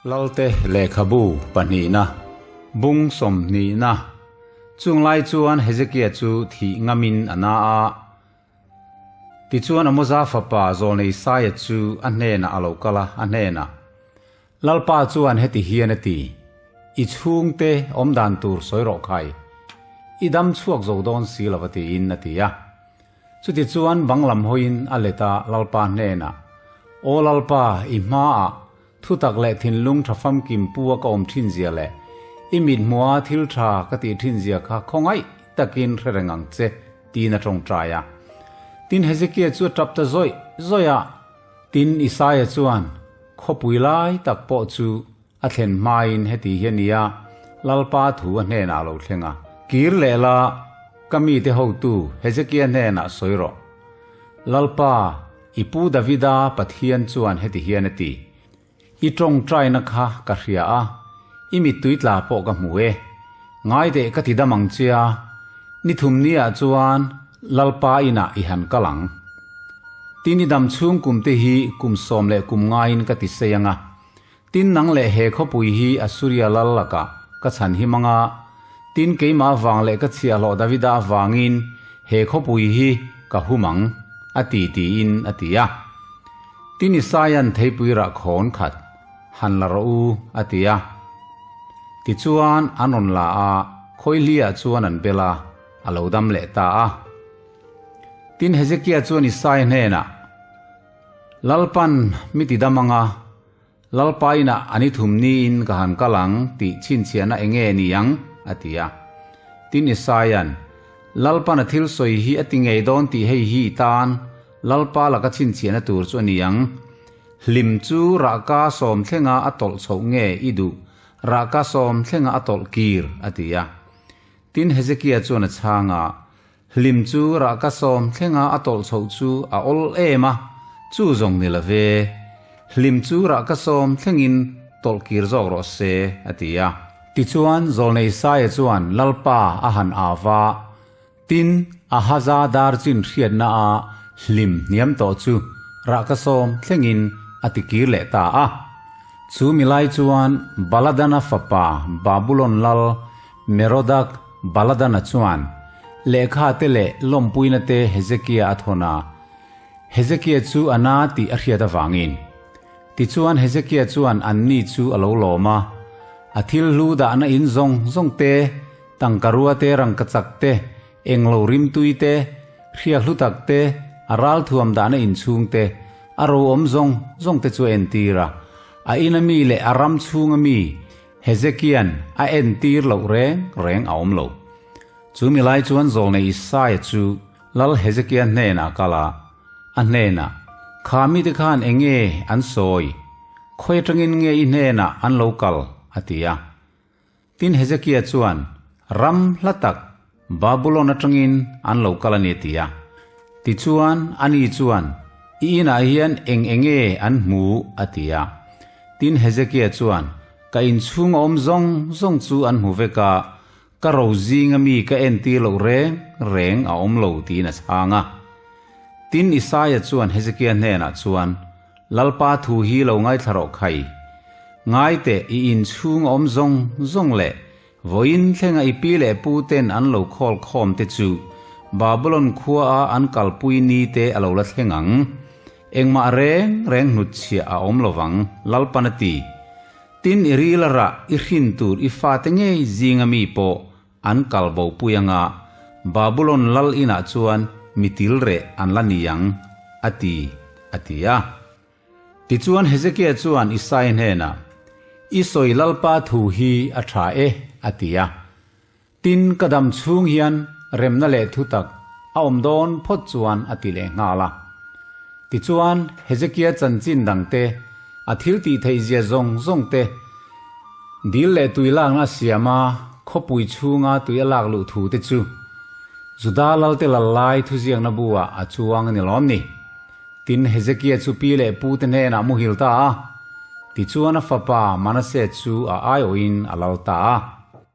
Lalte lehkhabu pahnihna, bung sawmhnihna, chung lai chuan Hezekia chu thih ngamin a na a. Tichuan Amoza fapa Zawlnei Isaia chu a hnenah a lo kal a, a hnenah, Lalpa chuan heti hian a ti, I chhungte awm dan tur sawi rawh khai, i dam chhuak zo dawn si lo va tiin a ti a. Chutichuan bang lam hawiin a let a Lalpa hnenah, Aw Lalpa, i hmaah thutak leh thinlung tha famkim pu a ka awm thin zia leh i mithmuha thil tha ka tih thin zia kha khawngaih takin hre reng ang che, tiin a tawngtai a. Tin, Hezekia chu a tap ta zawih zawih a. Tin, Isaia chuan khawpui lai tak pawh chu a thlen hmain heti hi a ni a, Lalpa thu a hnenah a lo thleng a. Kir leh la, ka mite hotu Hezekia hnenah sawi rawh. Lalpa, i pu Davida Pathian chuan heti hian a ti, I tawngtaina kha ka hria a, i mittui tla pawh ka hmu e. Ngai teh ka ti dam ang che a, ni thum niah chuan Lalpa inah i han kal ang. Tin i dam chhung kum te hi kum sawm leh kum ngaiin ka ti sei ang a. Tin nang leh he khawpui hi Assuria lal lakah ka chhan him ang a, tin keimah avang leh ka chhiahhlawh Davida avangin he khawpui hi ka hum ang, a ti tiin a ti a. Tin Isaia'n theipui rah khawn khat han la rawh u, a ti a. Tichuan an rawn la a, khawihliah chuan an bel a, a lo dam leh ta a. Tin Hezekia chuan Isaia hnenah, Lalpan mi ti dam ang a, Lalpa inah an i thum niin ka han kal ang tih chhinchhiahna eng nge ni ang? a ti a. Tin Isaia'n, Lalpan a thil sawi hi a ti ngei dawn tih hei hi i tan Lalpa laka chhinchhiahna tur chu a ni ang. Hlim chu rahka sawm thlenga a tawlh chhoh nge i duh, rahka sawm thlenga a tawlh kir? a ti a. Tin Hezekia chuan a chhang a, Hlim chu rahka sawm thlenga a tawlh chhoh chu a awl em a, chu zawng ni lo ve. Hlim chu rahka sawm thlengin tawlh kir zawk rawh se, a ti a. Tichuan, Zawlnei Isaia chuan Lalpa a han au va, tin, Ahaza dar chin hriatna a hlim hniam tawh chu rahka sawm thlengin a ti kir leh ta a. Chu milai chuan Baladana fapa Babulon lal Merodak Baladana chuan lehkha te leh lawmpuina te Hezekia a thawn a, Hezekia chu a na tih a hriat avangin. Tichuan Hezekia chuan anni chu a lo lawm a, a thil hlu dahna in zawng zawng te, tangkarua te, rangkachak te, englo rimtui te, hriak hlu tak te, a ralthuam dahna inchhung te, a ro awm zawng zawng te chu a entir a. A ina mi leh a ram chhunga mi Hezekia'n a entir loh reng reng a awm lo. Chu mi lai chuan Zawlnei Isaia chu Lal Hezekia hnenah a kal a, a hnenah, Kha mite khan eng nge an sawi? Khawi atangin nge i hnenah an lo kal? a ti a. Tin Hezekia chuan, Ram hla tak, Babulon atangin an lo kal a ni a ti a. Tichuan, ani chuan, I inah hian eng eng nge an hmu? a ti a. Tin, Hezekia chuan, Ka inchhung a awm zawng zawng chu an hmu vek a, ka ro zinga mi ka entir loh reng reng a awm lo, tiin a chhang a. Tin, Isaia chuan Hezekia hnenah chuan, Lalpa thu hi lo ngaithla rawh khai. Ngai teh, i inchhung a awm zawng zawng leh Vawiin thlenga i pi leh pu ten an lo khawl khawm te chu Babulon khua a an kalpui ni te a lo la thleng ang. Engmah reng reng hnutchhiah a awm lovang, Lalpan a ti. Tin i ril a rah i hrin tur i fate ngei zinga mi pawh an kal bo pui anga Babulon lal inah chuan mi til reh an la ni ang, a ti, a ti a. Tichuan Hezekia chuan Isai hnenah, I sawi Lalpa thu hi a tha e, a ti a. Tin, ka dam chhung hian remna leh thutak a awm dawn phawt chuan a ti leh nghal a. Tichuan, Hezekia chanchin dangte, a thil tih theihzia zawng zawng te, dil leh tui lakna a siam a, khawpui chhunga tui a lak luh thu te chu Juda lalte lal lai thuziakna bu-ah a chuang a ni lawm ni. Tin, Hezekia chu pi leh pu te hnenah muhil ta a, tichuan a fapa Manase chu a aiawhin a lal ta a.